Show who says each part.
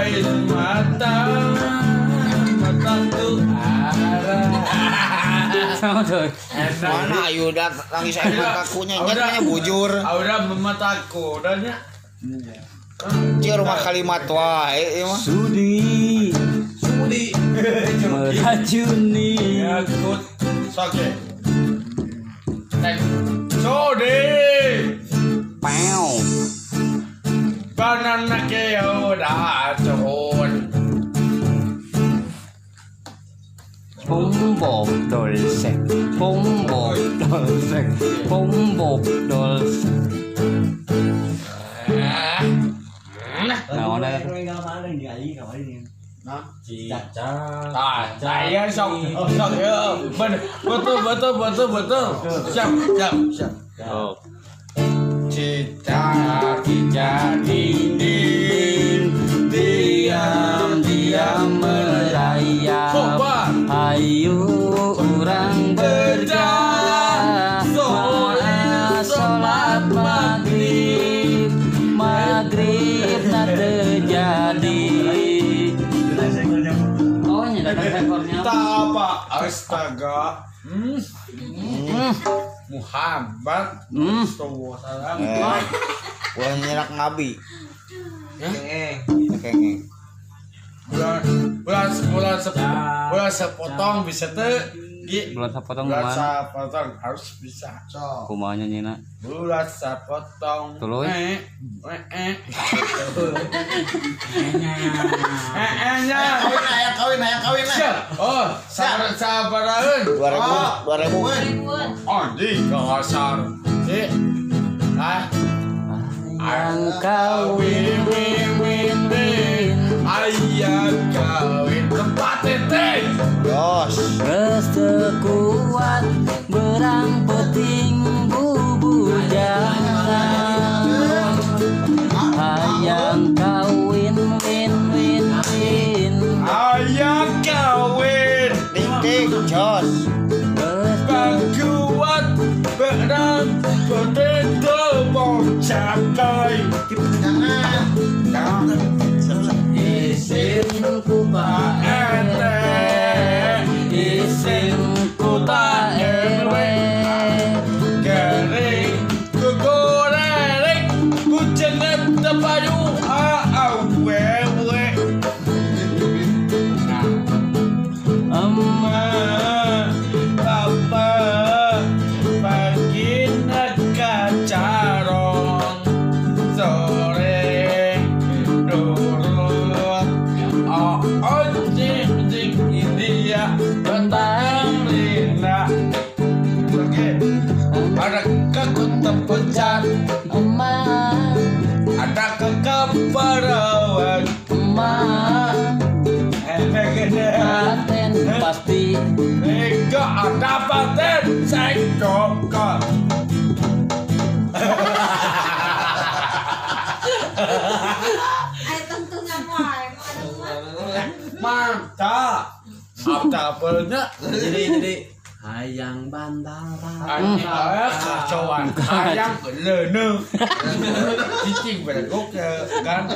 Speaker 1: Air mata mataku arah.
Speaker 2: Sama tuh.
Speaker 3: Mana Ayuda nangis air mataku nya nya bujur.
Speaker 1: Aura memataku danya.
Speaker 3: Cia rumah kalimat wae ieu mah.
Speaker 2: Sudi.
Speaker 1: Sudi
Speaker 2: meracuni.
Speaker 1: Yakut sake. Sudi.
Speaker 2: Pau.
Speaker 1: Banana ke udah cuhun.
Speaker 2: Bombok dolsek, bombok dolsek, bombok dolsek. Nah, ada.
Speaker 1: Ah, saya sok, sok ya, betul, betul, betul, betul. Siap, siap, siap. Cita, cita, dinding, diam, diam
Speaker 2: merayap. Ayo orang berjalan, sholat maghrib, maghrib tak terjadi. Oh, ini datang seekornya.
Speaker 1: Tak apa, astaga. Muhammad sallallahu alaihi wasallam.
Speaker 3: Ulah nyerak nabi. Kengeng.
Speaker 1: Bulan sepotong bisa teu.
Speaker 2: Bulan sepotong
Speaker 1: bulan sepotong harus bisa.
Speaker 2: Kumanya nyina.
Speaker 1: Bulan sepotong.
Speaker 2: Tuluy.
Speaker 1: Nya.
Speaker 4: Kawin aya kawin.
Speaker 1: Oh, sabaraheun.
Speaker 3: 2000 2000.
Speaker 1: Anjing kasar. Ah.
Speaker 2: Ayang kawin
Speaker 1: win win win. Ayang kawin tempat tete.
Speaker 3: Jos.
Speaker 2: Geus kuat berang peting bubujangan. Ayang kawin win win win.
Speaker 1: Ayang kawin
Speaker 3: ding jos.
Speaker 1: Kuat berang peting cakai.
Speaker 2: Isin ku Pak RT, isin ku Pak RW,
Speaker 1: gering ku goreng ku cenget tepayu awewe. Amma papa pagi nakacarong sore nurut oh jing jing India tentang lina. Oke, ada kekut pecat
Speaker 2: emak,
Speaker 1: ada kekeparawan
Speaker 2: emak, paten pasti
Speaker 1: enggak ada paten sengkokot. Mantap. Apa-apanya.
Speaker 5: Jadi hayang bantal
Speaker 1: kacauan hayang leuneuh. Cicing bereguk kan.